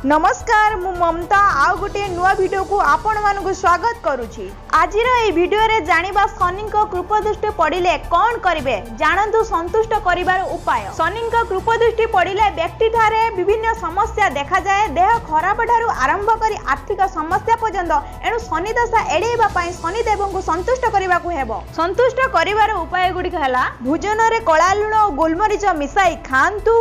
ନମସ୍କାର, ମୁଁ ମମତା, ଆଉ ଗୋଟିଏ ନୂଆ ଭିଡ଼ିଓକୁ ଆପଣମାନଙ୍କୁ ସ୍ୱାଗତ କରୁଛି। ଆଜିର ଏହି ଭିଡ଼ିଓରେ ଜାଣିବା, ଶନିଙ୍କ କୃପଦୃଷ୍ଟି ପଡ଼ିଲେ କ'ଣ କରିବେ। ଜାଣନ୍ତୁ ସନ୍ତୁଷ୍ଟ କରିବାର ଉପାୟ। ଶନିଙ୍କ କୃପଦୃଷ୍ଟି ପଡ଼ିଲେ ବ୍ୟକ୍ତିଠାରେ ବିଭିନ୍ନ ସମସ୍ୟା ଦେଖାଯାଏ, ଦେହ ଖରାପ ଠାରୁ ଆରମ୍ଭ କରି ଆର୍ଥିକ ସମସ୍ୟା ପର୍ଯ୍ୟନ୍ତ। ଏଣୁ ଶନି ଦଶା ଏଡ଼େଇବା ପାଇଁ ଶନିଦେବଙ୍କୁ ସନ୍ତୁଷ୍ଟ କରିବାକୁ ହେବ। ସନ୍ତୁଷ୍ଟ କରିବାର ଉପାୟ ଗୁଡ଼ିକ ହେଲା, ଭୋଜନରେ କଳା ଲୁଣ ଓ ଗୋଲମରିଚ ମିଶାଇ ଖାଆନ୍ତୁ।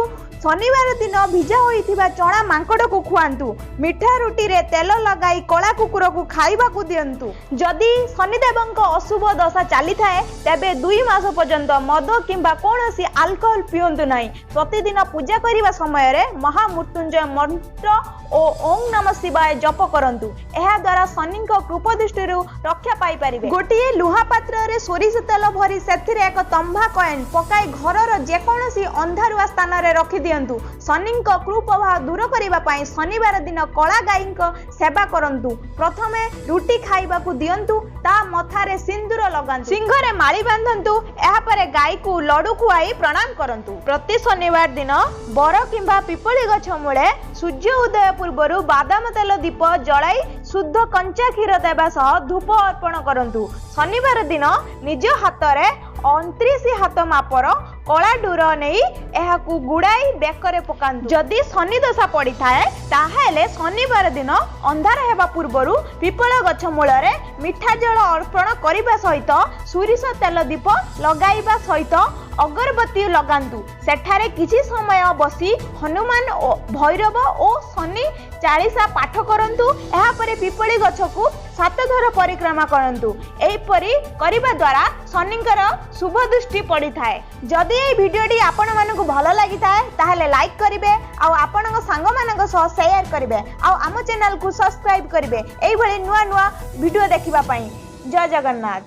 ଶନିବାର ଦିନ ଭିଜା ହୋଇଥିବା ଚଣା ମାଙ୍କଡ଼କୁ ଖୁଆନ୍ତୁ। ମିଠା ରୁଟିରେ ତେଲ ଲଗାଇ କଳା କୁକୁରକୁ ଖାଇବାକୁ ଦିଅନ୍ତୁ। ଯଦି ଶନିଦେବଙ୍କ ଅଶୁଭ ଦଶା ଚାଲିଥାଏ, ତେବେ 2 ମାସ ପର୍ଯ୍ୟନ୍ତ ମଦ କିମ୍ବା କୌଣସି ଆଲକୋହଲ ପିଅନ୍ତୁ ନାହିଁ। ପ୍ରତିଦିନ ପୂଜା କରିବା ସମୟରେ ମହାମୃତ୍ୟୁଞ୍ଜୟ ମନ୍ତ୍ର ଓ ଓଁ ନମ ଶିବାୟ ଜପ କରନ୍ତୁ। ଏହା ଦ୍ୱାରା ଶନିଙ୍କ କୃପ ଦୃଷ୍ଟିରୁ ରକ୍ଷା ପାଇପାରିବେ। ଗୋଟିଏ ଲୁହା ପାତ୍ରରେ ସୋରିଷ ତେଲ ଭରି ସେଥିରେ ଏକ ତମ୍ବା କଏନ୍ ପକାଇ ଘରର ଯେକୌଣସି ଅନ୍ଧାରୁଆ ସ୍ଥାନରେ ରଖିଦିଅନ୍ତୁ। ଶନିଙ୍କ କୁପ୍ରଭାବ ଦୂର କରିବା ପାଇଁ ଶନିବାର ଦିନ କଳା ଗାଈଙ୍କ ସେବା କରନ୍ତୁ। ପ୍ରଥମେ ରୁଟି ଖାଇବାକୁ ଦିଅନ୍ତୁ, ତା ମଥାରେ ସିନ୍ଦୁର ଲଗାନ୍ତୁ, ଶିଙ୍ଘରେ ମାଳି ବାନ୍ଧନ୍ତୁ। ଏହାପରେ ଗାଈକୁ ଲଡୁ ଖୁଆଇ ପ୍ରଣାମ କରନ୍ତୁ। ପ୍ରତି ଶନିବାର ଦିନ ବର କିମ୍ବା ପିପଳି ଗଛ ମୂଳେ ସୂର୍ଯ୍ୟ ଉଦୟ ପୂର୍ବରୁ ବାଦାମ ତେଲ ଦୀପ ଜଳାଇ ଶୁଦ୍ଧ କଞ୍ଚା କ୍ଷୀର ଦେବା ସହ ଧୂପ ଅର୍ପଣ କରନ୍ତୁ। ଶନିବାର ଦିନ ନିଜ ହାତରେ 29 ହାତ ମାପର କଳା ଡୁର ନେଇ ଏହାକୁ ଗୁଡ଼ାଇ ବେକରେ ପକାନ୍ତୁ। ଯଦି ଶନି ଦଶା ପଡ଼ିଥାଏ, ତାହେଲେ ଶନିବାର ଦିନ ଅନ୍ଧାର ହେବା ପୂର୍ବରୁ ପିପଳ ଗଛ ମୂଳରେ ମିଠା ଜଳ ଅର୍ପଣ କରିବା ସହିତ ସୋରିଷ ତେଲ ଦୀପ ଲଗାଇବା ସହିତ ଅଗରବତୀ ଲଗାନ୍ତୁ। ସେଠାରେ କିଛି ସମୟ ବସି ହନୁମାନ ଓ ଭୈରବ ଓ ଶନି ଚାଳିଶା ପାଠ କରନ୍ତୁ। ଏହାପରେ ପିପଳି ଗଛକୁ ସାତ ଥର ପରିକ୍ରମା କରନ୍ତୁ। ଏହିପରି କରିବା ଦ୍ୱାରା ଶନିଙ୍କର ଶୁଭ ଦୃଷ୍ଟି ପଡ଼ିଥାଏ। ଯଦି ଏହି ଭିଡ଼ିଓଟି ଆପଣମାନଙ୍କୁ ଭଲ ଲାଗିଥାଏ, ତାହେଲେ ଲାଇକ୍ କରିବେ ଆଉ ଆପଣଙ୍କ ସାଙ୍ଗମାନଙ୍କ ସହ ସେୟାର କରିବେ ଆଉ ଆମ ଚ୍ୟାନେଲକୁ ସବସ୍କ୍ରାଇବ୍ କରିବେ ଏଇଭଳି ନୂଆ ନୂଆ ଭିଡ଼ିଓ ଦେଖିବା ପାଇଁ। ଜୟ ଜଗନ୍ନାଥ।